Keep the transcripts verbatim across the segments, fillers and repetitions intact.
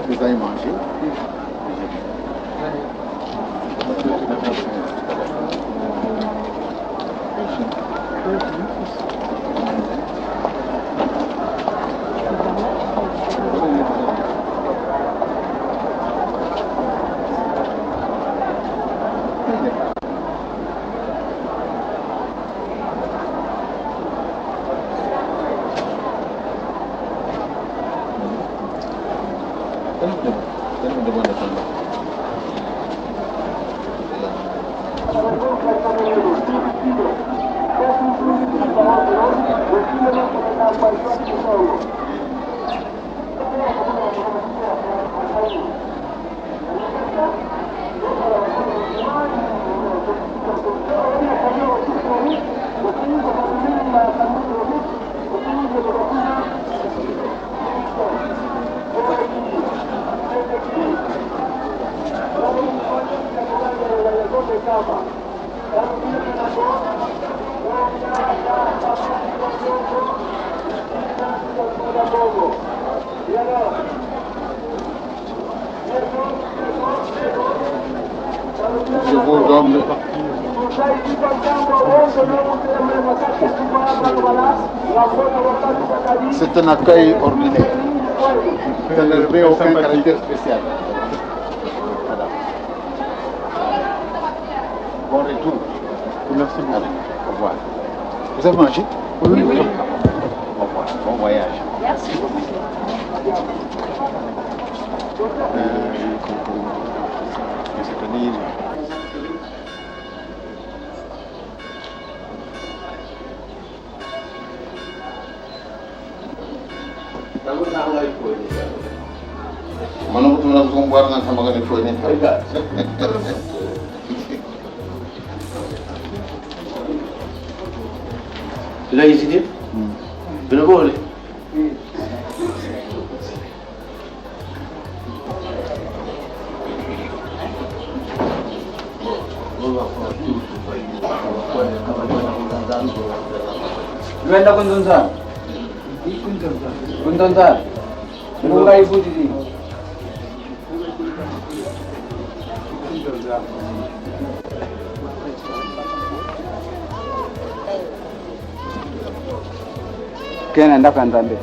Vous avez mangé? Je vous donne. C'est un accueil ordinaire. Ça ne revêt aucun caractère spécial. Voilà. Bon retour. Merci beaucoup. Allez, au revoir. Vous avez mangé? Oui, oui. Au revoir. Bon voyage. Merci beaucoup. Euh, je comprends. Monsieur Camille. Mono kutu na kuzungwa na nsamba kani foine. Ega. Ila izidi? Mm. Bino bole? Lwenda ku nzo nza? Ku nzo nza. Ngunga ivutidi. Kena ndaka Nzambe.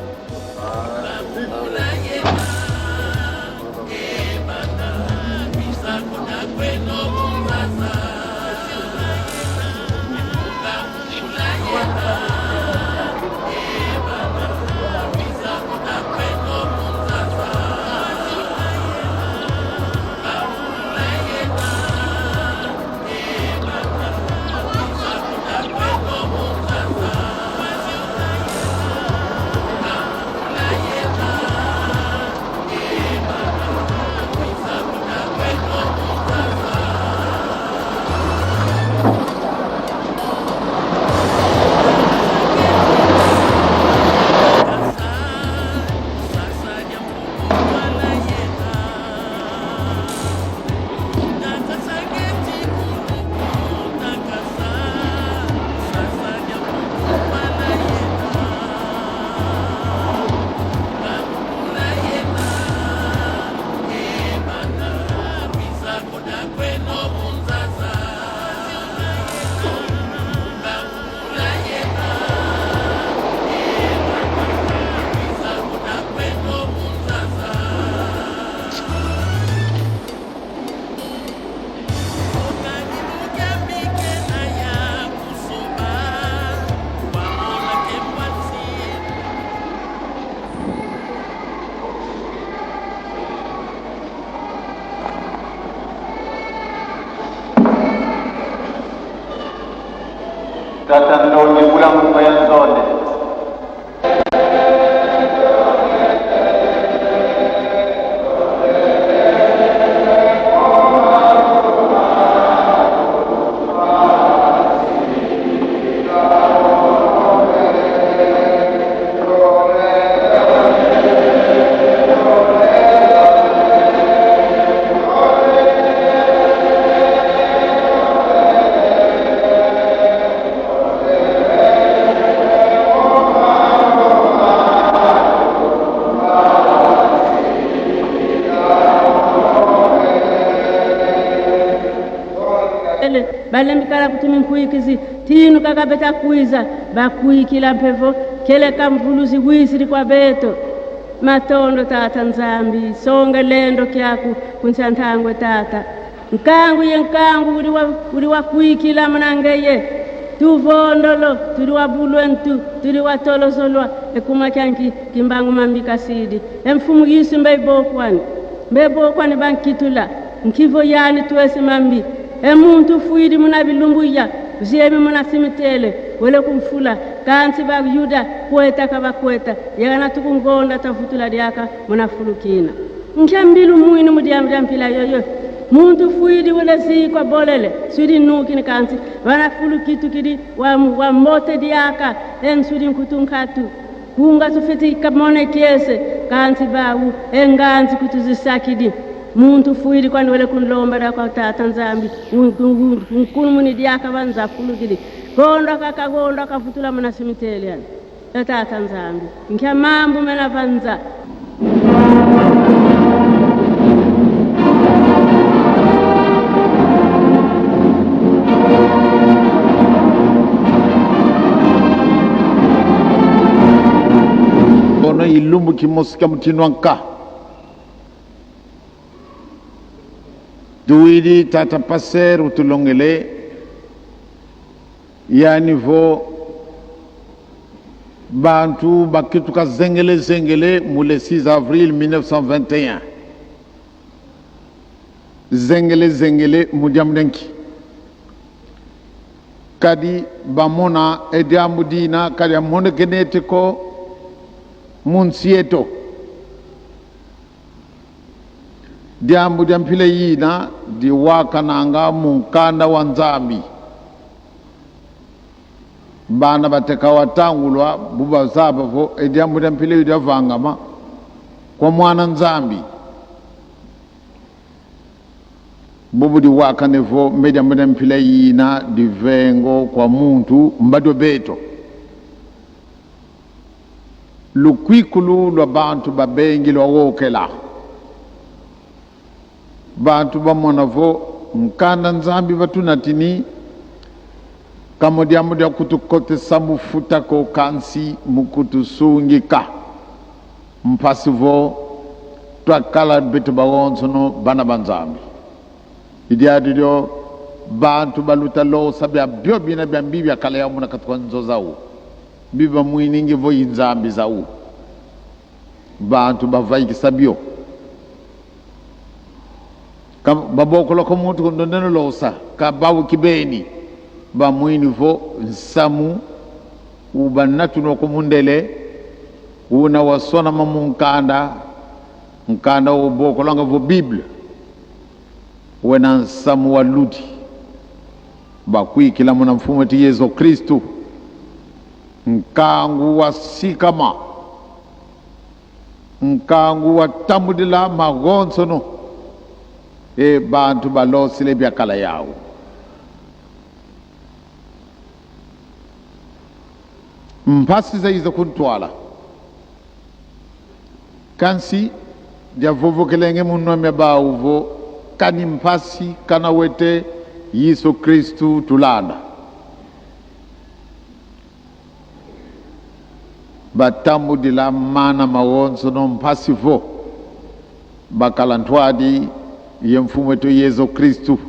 Tata Ndongi, bula mu nzo ya nzonde. Ele, balembikala kutu minkwikizi, tinu kaka beta kwiza, bakwikila mpe vo, kieleka mvuluzi wizidi kwa beto. Matondo, Tata Nzambi, songa lendo kiaku ku nsi a ntangwa, Tata. Nkangu ye nkangu udi wa, udi wakwikila muna ngeye. Tuvondolo, tudi wa bulwentu, tudi watolozolwa, e kuma kia nki, Kimbangu mambi kasidi. E Mfumu Yesu, mbe bo kwani, mbe bo kwani bankitula, nki vo yani twesi mambi. E muntu ufwidi muna bilumbu ya, uziemi muna simitele, wele ku mfula, kansi ba Yuda kweta ka bakweta, yagana tukungonda tavutula diaka muna fulu kina. Nkia mbi lumwini mu diambu dia mpila yoyo? Muntu ufwidi wele zikwa bolele, nsudi nukini kansi, vana fulu kitukidi wa, wa mbote diaka, e nsudi nkutu nkatu. Kunga tufweti kamona kiese, kansi bawu, e nganzi kutu zisakidi. Muntu ufwidi kwani wele kunlomba diaka kwa Tata Nzambi, un-, un-, un-, unkulumuni diaka va nza fulu kidi. Gondwa ka-, ka-, gondwa kavutula muna simitele yani. E Tata Nzambi, nkia mambu mena va nza? Ono i lumbu kimosi kia mutindu wa nka. Tuwidi tata pasteur utulongele, yani vo bantu bakituka zengele zengele mu le six avril mille neuf cent vingt et un. Zengele zengele mu diambu dia nki? Kadi bamona e diambu dina ka diamonekene te ko mu nsi eto. Diambu dia mpila yina diwakananga mu nkanda wa Nzambi. Bana bateka watangulwa, bu bazaba vo e diambu dia mpila yo diavangama kwa mwana Nzambi. Bubu diwakane vo mbe diambu dia mpila yina divengo kwa muntu mbadwa beto. Lukwikulu lwa bantu babengi lwawokela. Bantu bamona vo nkanda Nzambi batunatini, ka mo diambu dia kutukotesa mu futa ko, kansi mu kutusungika. Mpasi vo twakala beto bawonsono bana ba Nzambi. I diadi dio bantu baluta losa biabio bina bia mbi biakala yau muna kati kwa nzo zau. Bi bamwini nge vo i nzambi zau. Bantu bavaikisa bio. Ka babokoloka muntu ku ndondeno losa, ka bau kibeni. Bamwini vo nsamu ubanatunwa ko mundele, una wasonama mu nkanda, nkanda ubokolanga vo Bible. Wena nsamu wa ludi. Bakwikila muna Mfumu eto Yezu Kristu. Nkangu wasikama. Nkangu watambudila mawonsono. E bantu balosele biakala yau. Mpasi zayiza kuntwala. Kansi diavovokelenge mu nwa mia bau vo, kani mpasi kana wete Yezu Kristu tulanda. Batambudila mana mawonsono mpasi vo bakala ntwadi ye Mfumu eto Yezu Kristu.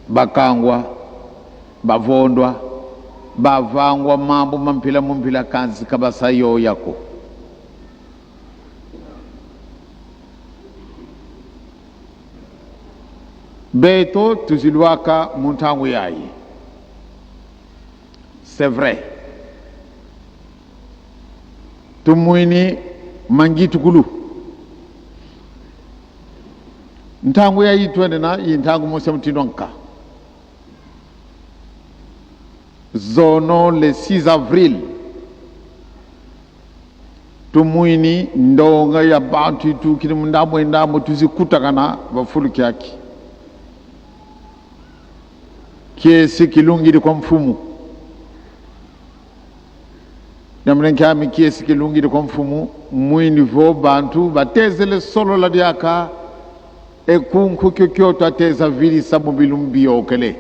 Bakangwa, bavondwa, bavangwa mambu ma mpila mu mpila, kansi ka basa yoya ko. Beto tuzilwaka mu ntangu yayi. C'est vrai. Tumwini mangitukulu. Ntangu yayi twendena, i ntangu mosi ya mutindu wa nka. Zono le six avril, tumwini ndonga ya bantu itukidi mu ndambu ye ndambu, tuzi kutakana va fulu kiaki. Kiese kilungidi kwa mfumu. Diambu dia nki ami kiese kilungidi kwa mfumu? Mwini vo bantu batezele solola diaka E kunku kiokio twateza vilisa mu bilumbu biyokele.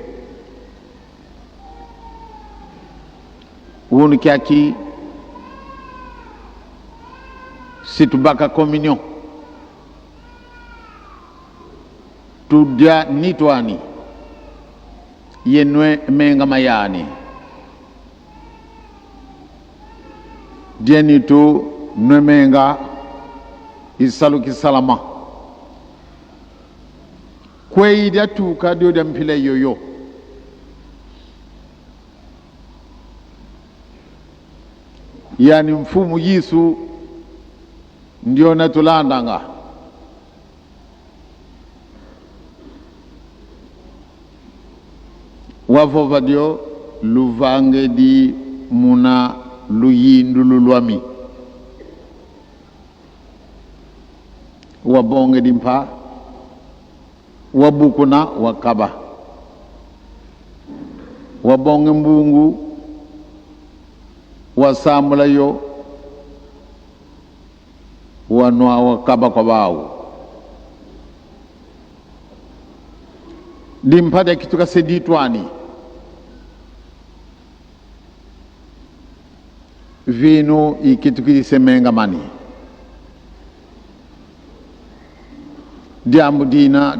Wunu kiaki si tubaka communion, tudia nitu ani, ye nwe menga ma yani. Dia nitu, nwe menga, i salu kisalama. Kwe i diatuka dio dia mpila yoyo? Yani Mfumu Yesu ndiona tulandanga. Wavova dio: luvangedi muna luyindulu lwami. Wabongedi mpa, wabukuna, wakaba. Wabonge mbungu, wasambula yo, wanwa, wakaba kwa bawu. Dimpa diakituka se ditu ani. Vinu ikitukidi se menga mani. Diambu dina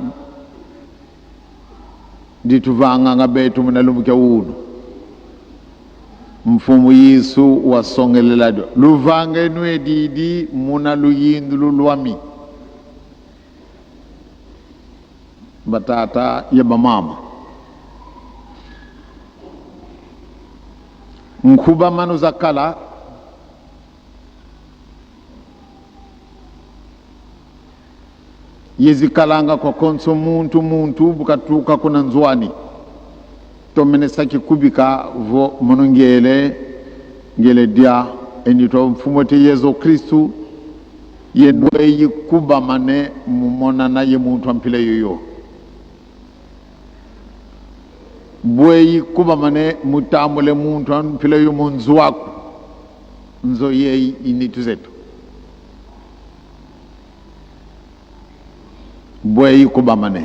dituvanganga beto muna lumbu kia wunu. Mfumu Yesu wasongelela dio: luvang'e, nw'e didi muna luyindulu lwami. Batata ye bamama, nkubamanu zakala ye zikalanga kwa konso muntu muntu bu katuka kuna nzo ani. Tomene sa kikubika vo mono ngiele, ngiele dia e nitu a Mfumu eto Yezu Kristu, ye bweyi kubamane mu monana ye muntu a mpila yoyo. Bweyi kubamane mu tambula e muntu a mpila yoyo mu nzo aku. Nzo yeyi i nitu zeto. Bweyi kubamane.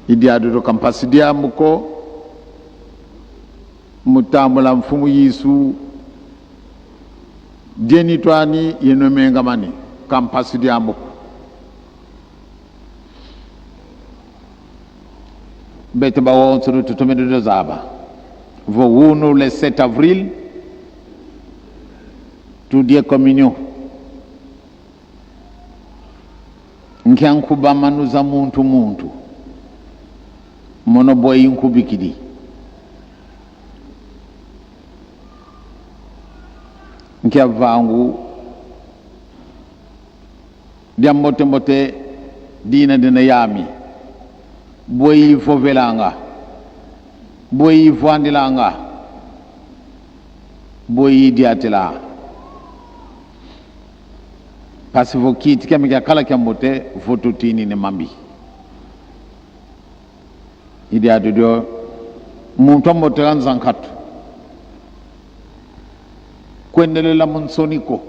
I diadu dio ka mpasi diambu ko, mu tambula Mfumu Yesu, dia nitu ani ye nwe menga mani, ka mpasi diambu ko. Beto bawonsono tutomene dio zaba vo wunu le sept avril, tudia communion. Nkia nkubamanu za muntu muntu? Mono bweyi nkubikidi. Nkia vangu dia mbote mbote dina dina yami? Bweyi vovelanga? Bweyi vwandilanga? Bweyi diatila? Mpasi vo kiti kiame kiakala kia mbote, vo tutinini mambi. I diadu dio, muntu a mbote kanza nkatu. Kwendelela mu nsoni ko.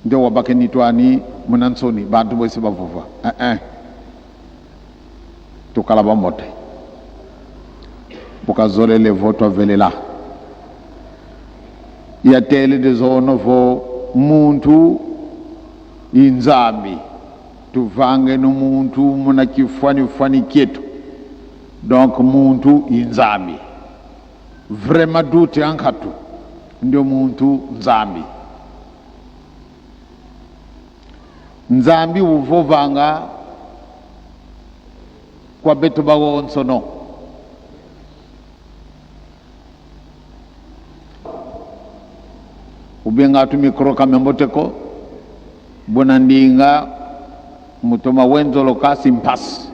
Ndio wabaka e nitu ani muna nsoni, bantu bosi bavova. Eh, eh. Tukala bambote. Bu kazolele vo twavelela. Yatele de zono vo muntu i Nzambi. Tuvangeno muntu muna kifwani fwani kieto. Donc muntu i Nzambi. Vraiment doute ankatu. Ndio muntu Nzambi. Nzambi uvovanga kwa beto bawonsono. Ubenga tu micro ka mia mbote ko, buna ndinga mu toma wenzoloka si mpasi.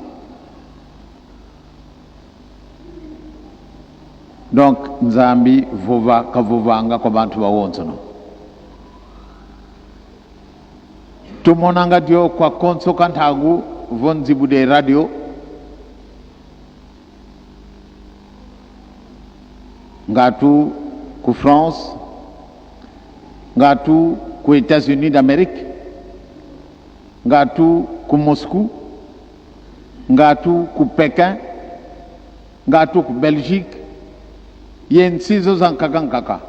Donc, Nzambi vova, kavovanga kwa bantu bawonsono. Tumonanga dio kwa konso ka ntangu vo nzibudi e radio. Nga tu ku France, nga tu ku États-Unis d'Amérique, Ngatu ku Moscou, ngatu ku Pékin, ngatu ku Belgique, ye nsi zo zankaka nkaka.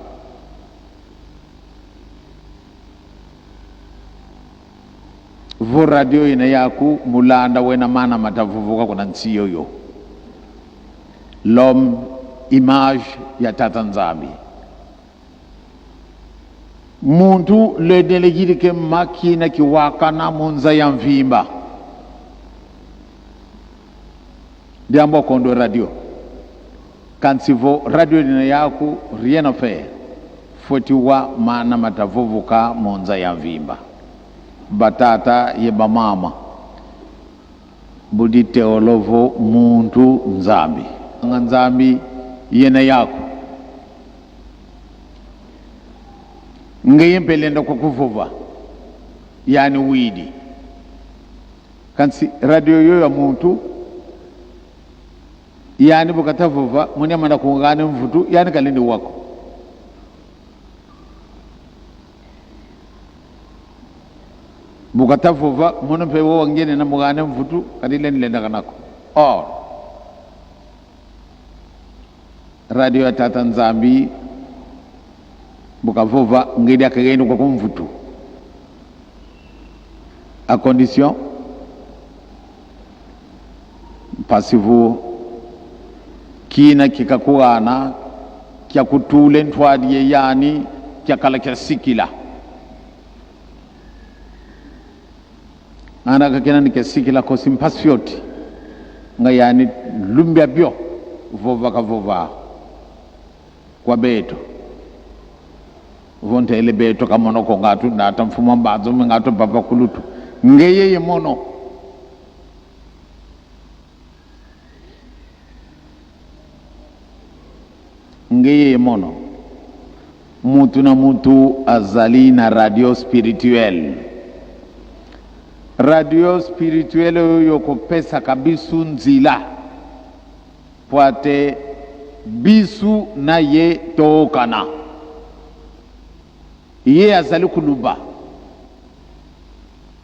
Vo radio yina yaku mu landa wena mana mata vovoka kuna nsi yoyo. L'homme, image ya Tata Nzambi. Muntu lendele yidika e ma kina kiwakana mu nza ya mvimba. Diambu a kondwa radio. Kansi vo radio dina yaku, rien à faire. Fweti wa mana mata vovoka mu nza ya mvimba. Batata ye bamama, bu diteyolo vo muntu Nzambi. Nga Nzambi yena yaku. Ngeye mpe lenda kwa kuvova. Yani widi. Kansi radio yo ya muntu, yani bu kata vova, mono yamana kungana mvutu, yani kalendi wa ko. Bu kata vova, mono mpe wo wangene na mungana mvutu, kadi lendi lendakana ko. Or, radio ya Tata Nzambi, bu kavova, ngeye diaka yenda kwa ko mvutu. À condition, mpasi vo kina ki kakuhana, kia kutula e ntwadi ye yani, kiakala kia sikila. Ana ka kina ni kia sikila ko, si mpasi fioti. Nga yani lumbu a bio, vova kavova. Kwa beto. Vo ntele beto ka mono ko, ngatu nata mfumu a mbanza, me ngatu papa kulutu. Ngeye ye mono. Ngeye ye mono. Muntu na muntu azali na radio spirituelle. Radio spirituelle oyo kopesaka bisu nzila pwate bisu na ye toyokana. Ye azali kuluba.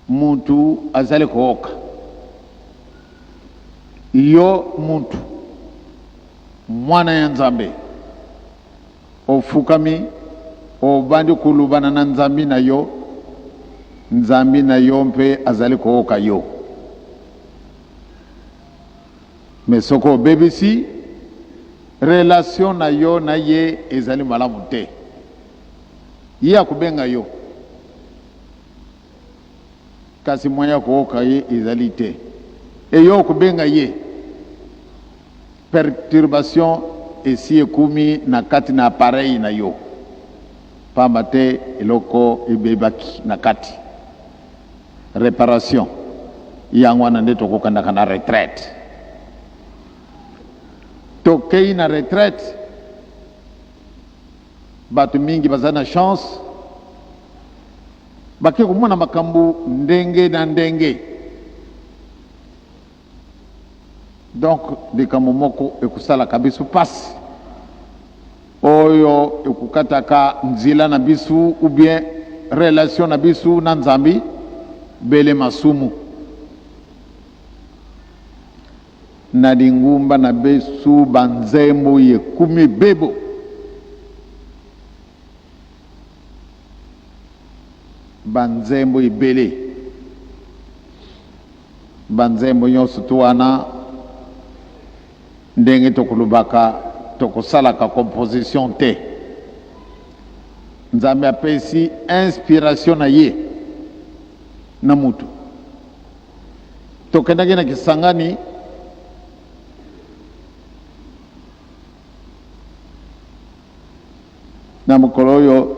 Muntu azali koyoka. Yo muntu, mwana ya Nzambe, ofukami, obandi kulubana na Nzambi na yo, Nzambi na yo mpe azali koyoka yo. Mais soki obebisi, relation na yo na ye ezali malamu te. Ye akubenga yo. Kasi moyen ya koyoka ye ezali te. E yo kubenga ye. Perturbation esi ekumi na kati na appareil na yo. Pamba te eloko ebebaki na kati. Réparation. Yango wana nde tokokendaka na retraite. Tokei na retraite, bato mingi baza na chance, bake komona makambo ndenge na ndenge. Donc, likambo moko ekosalaka biso mpasi, oyo ekokataka nzila na biso ou bien relation na biso na Nzambi, bele masumu. Na lingumba na biso banzembo ekumi bebo. Banzembo ebele. Banzembo nyonso tu wana, ndenge tokolobaka, tokosalaka composition te. Nzambe apesi inspiration na ye na mutu. Tokendaki na Kisangani na mokolo oyo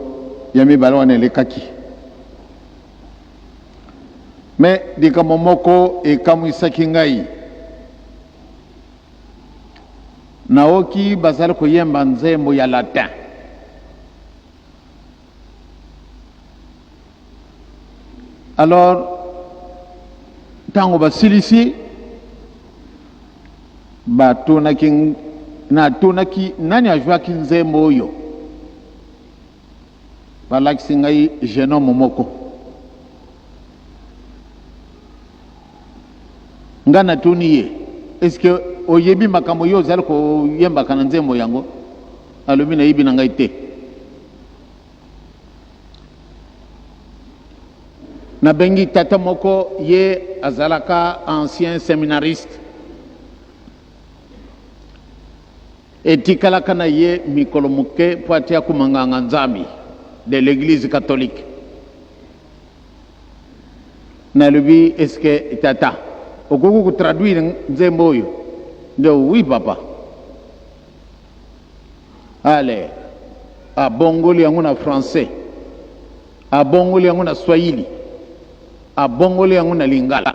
ya mibale wana elekaki. Mais likambo moko ekamwisaki ngai. Nayoki bazali koyemba nzembo ya latin. Alors, ntango basilisi, batunaki, natunaki: "Nani azwaki nzembo oyo?" Balakisi ngai jeune homme moko. Nga natuni ye: "Est-ce que oyebi makambo yo ozali koyembaka na nzembo yango?" Alobi: "Nayebi na ngai te." Nabengi tata moko, ye azalaka ancien séminariste. Etikalaka na ye mikolo moke mpo ati akuma nganga-Nzambi de l'Église catholique. Nalobi: "Est-ce que, tata, okoki kotraduire nzembo oyo?" Nde: "Oui, papa." Allez, abongoli yango na français, abongoli yango na Swahili, abongoli yango na Lingala.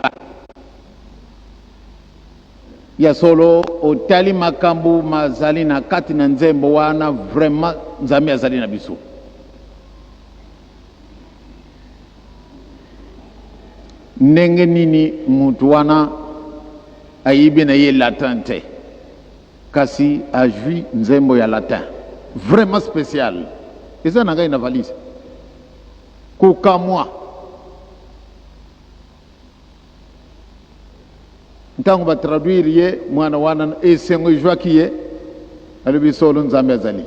Ya solo, otali makambo mazali na kati na nzembo wana, vraiment, Nzambe azali na biso. Ndenge nini mutu wana ayebi na ye latin te, kasi azwi nzembo ya latin, vraiment spécial? Eza na ngai na valise. Kokamwa. Ntango batraduire ye, mwana wana esengo ezwaki ye, alobi: "Solo, Nzambe azali."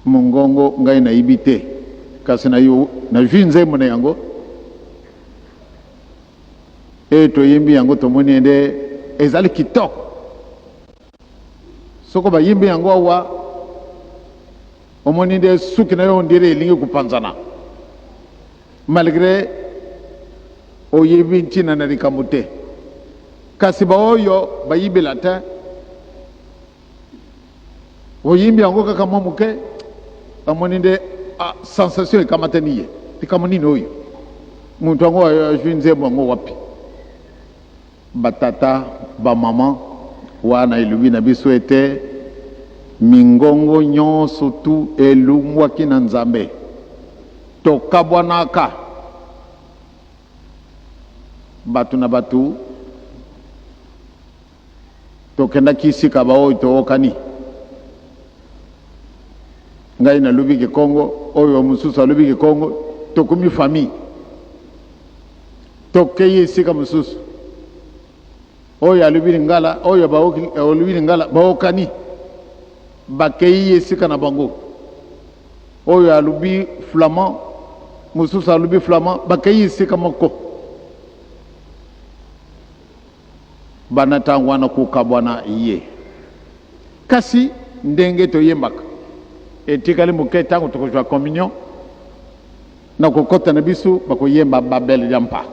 Mongongo ngai nayebi te, kasi na yo, nazwi nzembo na yango. E, toyembi yango, tomoni nde ezali kitoko. Soko bayembi yango awa, omoni nde suki na yo on dirait elingi kopanzana. Malgré oyebi ntina na likambo te. Kasi baoyo bayebi latin, oyembi yango kaka mwa moke, amoni nde, ah, sensation ekamatani ye. Likambo nini oyo? Moto yango a-, azwi nzembo yango wapi? Batata, bamama, wana elobi na biso ete mingongo nyonso tu elongwaki na Nzambe. Tokabwanaka. Bato na bato, tokendaki esika baoyo tookani. Ngai nalobi Kikongo, oyo mosusu alobi Kikongo, tokomi famille. Tokei esika mosusu. Oyo alobi Lingala, oyo baoki-, alobi Lingala, baokani. Bakei esika na bango. Oyo alobi flamand, mosusu alobi flamand, bakei esika moko. Banda ntango wana kokabwana ye. Kasi ndenge toyembaka, etikali moke, ntango tokozwa communion, na kokota na biso, bakoyemba Babel ya mpa.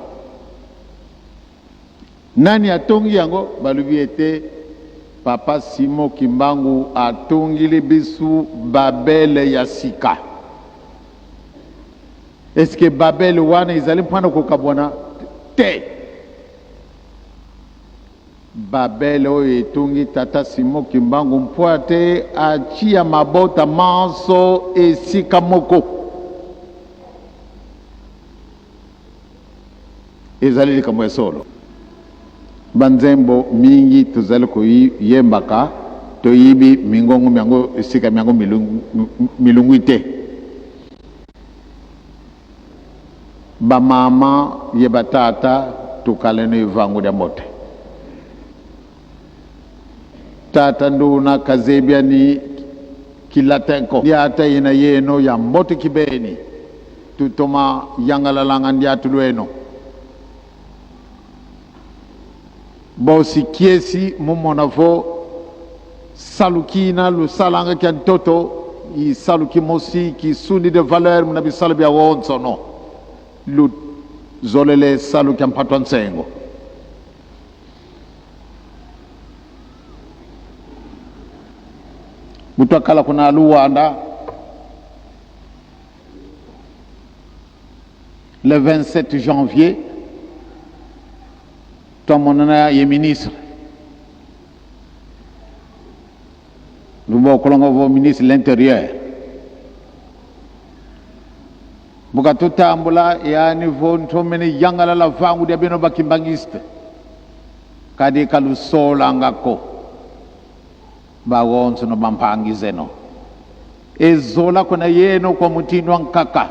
Nani atongi yango? Balobi ete Papa Simon Kimbangu atongili biso Babel ya sika. Est-ce que Babel wana ezali mpo na kokabwana? Te. Babel oyo etongi Tata Simon Kimbangu mpo ete atia mabota manso esika moko. Ezali likambo ya solo. Banzembo mingi tozali koyembaka, toyebi mingongo myango, esika myango milung-, milungwi te. Bamama ye batata, tukaleno ye vangu dia mbote. Tata Nduna kazebi ani ki latin ko. Ndiata yina yeno ya mbote kibeni. Tutoma yangalalanga ndiatulu eno. Bosi kiesi mu mona vo salu kina lusalanga kia ntoto, i salu kimosi kisundidi valeur muna bisalu biawonsono. Luzolele salu kia mpatwa nsengo. Bu twakala kuna Luanda, le vingt-sept janvier, twamonana ye ministre. Lubokolanga vo ministre de l'Intérieur. Bu katutambula, yani vo: "Ntomene yangalala vangu dia beno ba kimbanguiste." Kadi kalusolanga ko. Bawonsono bampangi zeno. E zola kuna yeno kwa mutindu ankaka.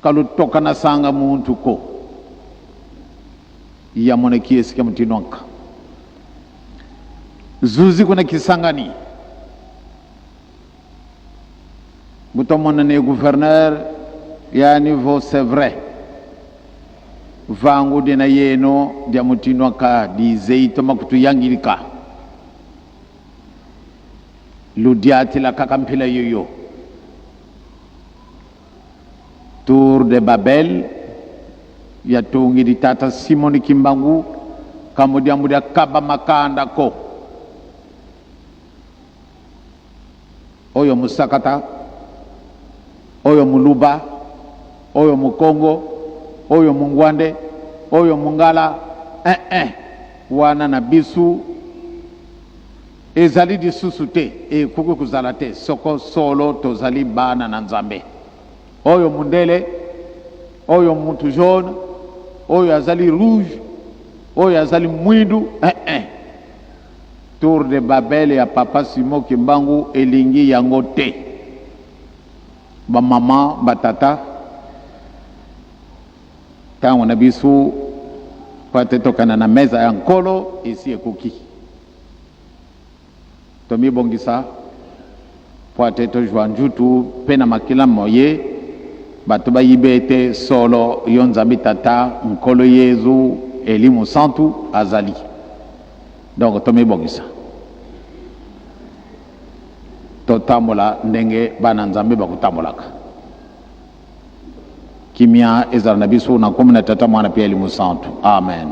Kalutokanasanga muntu ko. Ya mona kiese kia mutindu nka. Zuzi kuna Kisangani. Bu tumona ne gouverneur, yandi vo c'est vrai. Vangu dina yeno dia mutindu nka, dizeyi toma kutuyangidika. Ludiatila kaka mpila yoyo. Tour de Babel yatungidi tata Simon Kimbangu, ka mu diambu dia kaba makanda ko. Oyo Musakata, oyo Muluba, oyo Mukongo, oyo Mungwande, oyo Mungala, eh, eh. Wana na bisu ezali lisusu te, ekoki kozala te, soko solo tozali bana na Nzambe. Oyo mundele, oyo muntu jaune, oyo azali rouge, oyo azali mwindu, eh, eh. Tour de Babel ya Papa Simon Kimbangu elingi yango te. Bamama, batata, ntangu na bisu, pwete tokana na meza ya Nkolo, esi ekoki. Tomibongisa, pwete tozwa nzutu mpe na makila moye, bato bayiba ete solo yo Nzambi Tata, Nkolo Yezu, Elimo Santu azali. Donc, tomibongisa. Totambola ndenge bana Nzambi bakutambulaka. Kimia ezala na biso na nkombo na Tata, Mwana mpe Elimo Santu. Amen.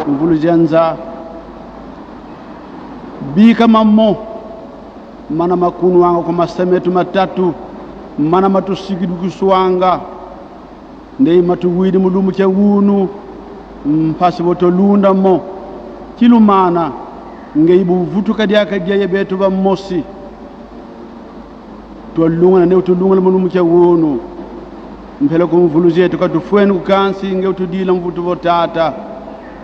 Mvuluzi a nza, bika mamo mana makunwanga kwa masa meto matatu, mana matusikidukiswanga, nde matuwidi mu lumbu kia wunu, mpasi vo twalunda mo. Kilumana, ngeye buvutuka diaka dia ye beto bamosi. Twalungana nde utulungula mu lumbu kia wunu. Mpelo ku mvuluzi eto katufweni ku kansi, nge utudila mvutu vo: Tata,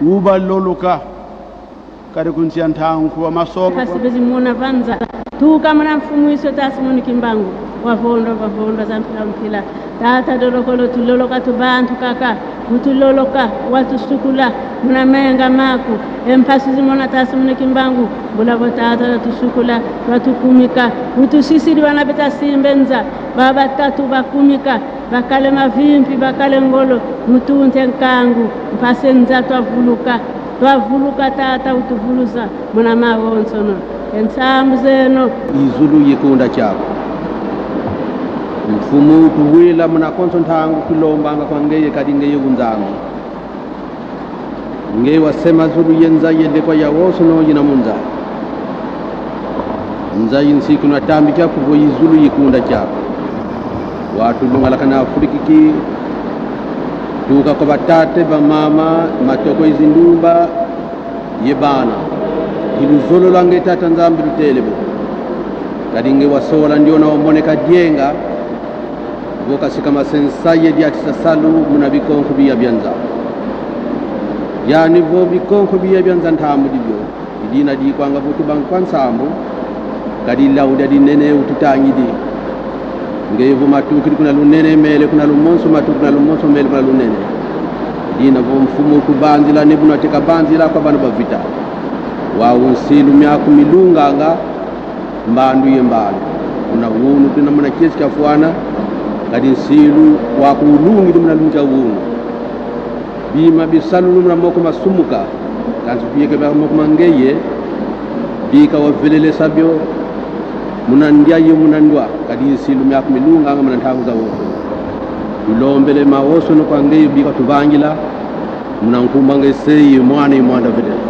ubaloloka. Kadi ku nsi a ntangu wa masoko. Mpasi bezimona va nza. Tuka muna mfumu Yesu, tata Simoni Kimbangu. Wavondwa, wavondwa za mpila mpila. Tata, dolokolo tuloloka tu bantu kaka. Utuloloka, watusukula muna menga maku. E mpasi zimona tata Simoni Kimbangu, bula vo tata watusukula, watukumika. Utusisidi bana beta simbe nza, ba batatu bakumika, bakale mavimpi, bakale ngolo, mu tunta e nkangu. Mpasi e nza twavuluka, twavuluka tata, utuvuluza muna mawonsono. E nsambu zeno. I zulu ye kunda kiaku. Mfumu, tuwila muna konso ntangu tulombanga kwa ngeye, kadi ngeye u Nzambi. Ngeye wasema zulu ye nza ye lekwa yawonsono yina mu nza. Nza yi nsikinu atambi kiaku vo i zulu ye kunda kiaku. Watulungalakana Afrikiki, tuka kwa batata, bamama, matoko ye zindumba, ye bana. I luzolo lwa nge tata Nzambi lutele vo. Kadi nge wasola ndiona wamoneka dienga, vo kasikama se nsayi ye diatisa salu muna bikonko biya bia nza. Yani vo bikonko biya bia nza ntambu dibio. Dina dikwanga vo tubanga kwa nsambu, kadi lau dia dinene ututangidi. Ngeye vo matukidi kuna lunene, mele kuna lumonso, matukidi kuna lumonso, mele kuna lunene. Dina vo mfumu utubanzila, ni buna te kabanzila kwa bana ba vita. Wau nsilu miaku milunganga, mbandu ye mbandu. Muna wunu tuna muna kiesi kiafwana, kadi nsilu waku ulungidi muna lumbu kia wunu. Bima bisalulu muna moko masumuka, kansi biyeke bia moko ma ngeye, bika wavelelesa bio muna ndia ye muna ndwa, kadi nsilu miaku milunganga muna ntangu zawonso. Tulombele mawonsono kwa ngeye bika tuvangila, muna nkumbu a nge Se ye Mwana ye Mwanda Velela.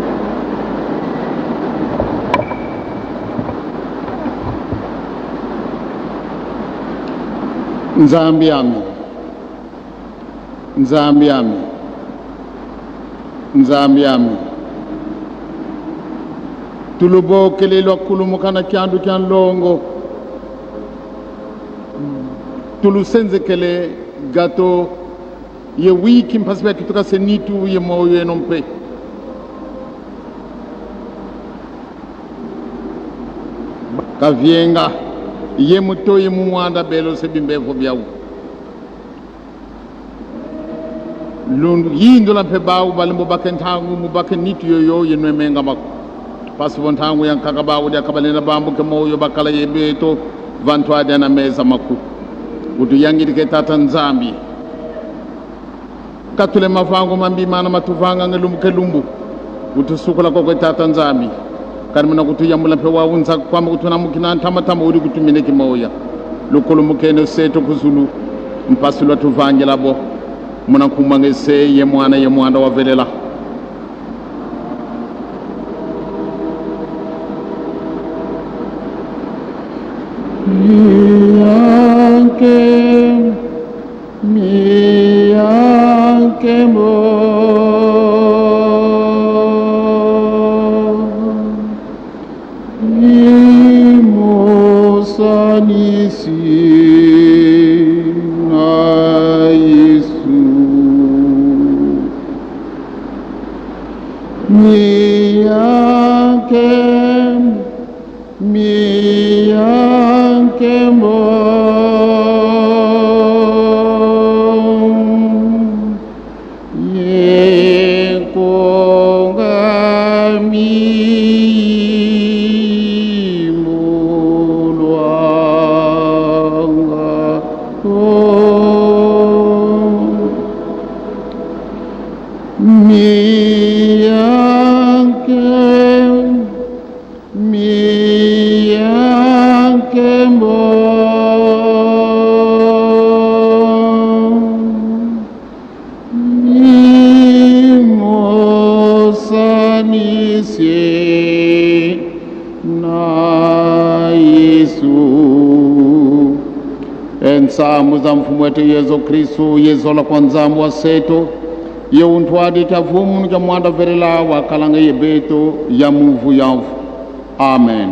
Nzambi ami. Nzambi ami, Nzambi ami, tulubokele lwakulumukana kiandu kia nlongo, tulusenzekele gato ye wiki mpasi bia kituka se nitu ye moyo yeno mpe. Kavienga, ye muto ye mu mwanda belo se bimbevo biau. Lundu yindula mpe bau balembo bake ntangu mu bake nitu yoyo ye nwe menga maku. Mpasi vo ntangu ya nkaka bau dia kabalenda bambuke moyo bakala ye beto va ntwadi ana meza maku. Utuyangidike Tata Nzambi. Katule mavangu mambi mana matuvanganga lumbu ke lumbu. Utusukula koko Tata Nzambi. Kadi muna kutuyambula mpe wau nza kwame kutunamukina ntama tama udi kutumine kimoya. Lukulumukeno seto ku zulu, mpasi lwatuvangila bo. Muna nkumbu a nge Se ye Mwana ye Mwanda Wavelela. Miyanke, miyanke mo. Imosanisi na Yesu. Miyanke, miyanke mo. Ye nkonga mi mulwanga. Oh. Miyanke, miyanke mo. Imosanisi na Yesu. E nsambu za Mfumu eto Yesu Kristu, ye zola kwa Nzambi wa seto, ye untwadi kia Mvumunu kia Mwanda Velela wakalanga ye beto ya muvu ya mvu. Amen.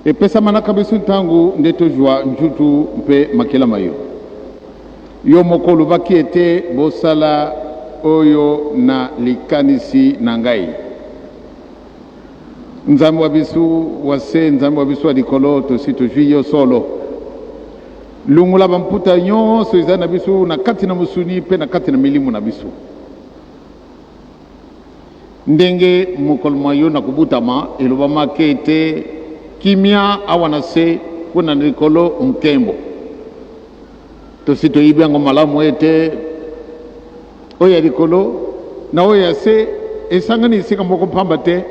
Epesamanaka bisu ntangu nde tozwa nzutu mpe makila ma yo. Yo moko olobaki ete: "Bosala oyo na likanisi na ngai." Nzambe wa bisu wa se, Nzambe wa bisu wa likolo, tosi tozwi yo solo. Lungula bamputa nyonso ezali na bisu na kati na mosuni mpe na kati na milimo na bisu. Ndenge mokolo mwa yo na kobutama elobamaki ete: "Kimia awa na se, kuna na likolo nkembo." Tosi toyebi yango malamu ete oyo ya likolo na oyo ya se esangani esika moko mpamba te.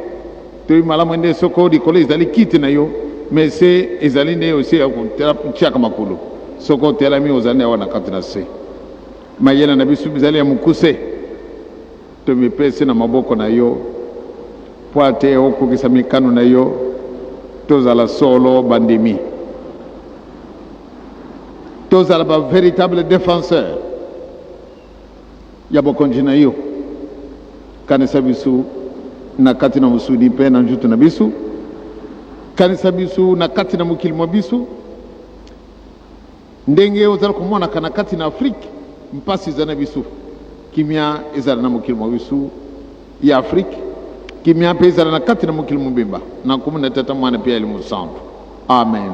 Toyebi malamu nde soko likolo ezali kiti na yo, mais se ezali nde osi ya kotia-, kotiaka makolo. Soko otelami, ozali nde awa na kati na se. Mayele na biso bizali ya mokuse. Tomipesi na maboko na yo, mpo ete okokisa mikano na yo. Tozala solo bandimi. Tozala ba véritable défenseur ya bokonzi na yo. Kanisa bisu na kati na mosuni mpe na nzutu na bisu. Kanisa bisu na kati na mokili mwa bisu. Ndenge ozali komonaka na kati na Afrique, mpasi ezali na bisu. Kimia ezala na mokili mwa bisu ya Afrique. Kimia mpe ezala na kati na mokili mobimba. Na nkombo na Tata, Mwana mpe ya Elimo Santu. Amen.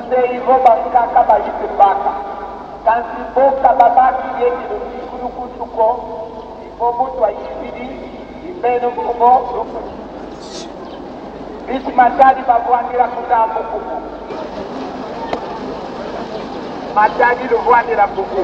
Nde i vo bankaka bayizi baka. Kansi vo ka babaki ye kilumbu kulukutu ko, i vo muntu ayizidi, i beno mfumu. Bisi Matadi bavwandila ku ndambu kuku. Matadi luvwandila kuku.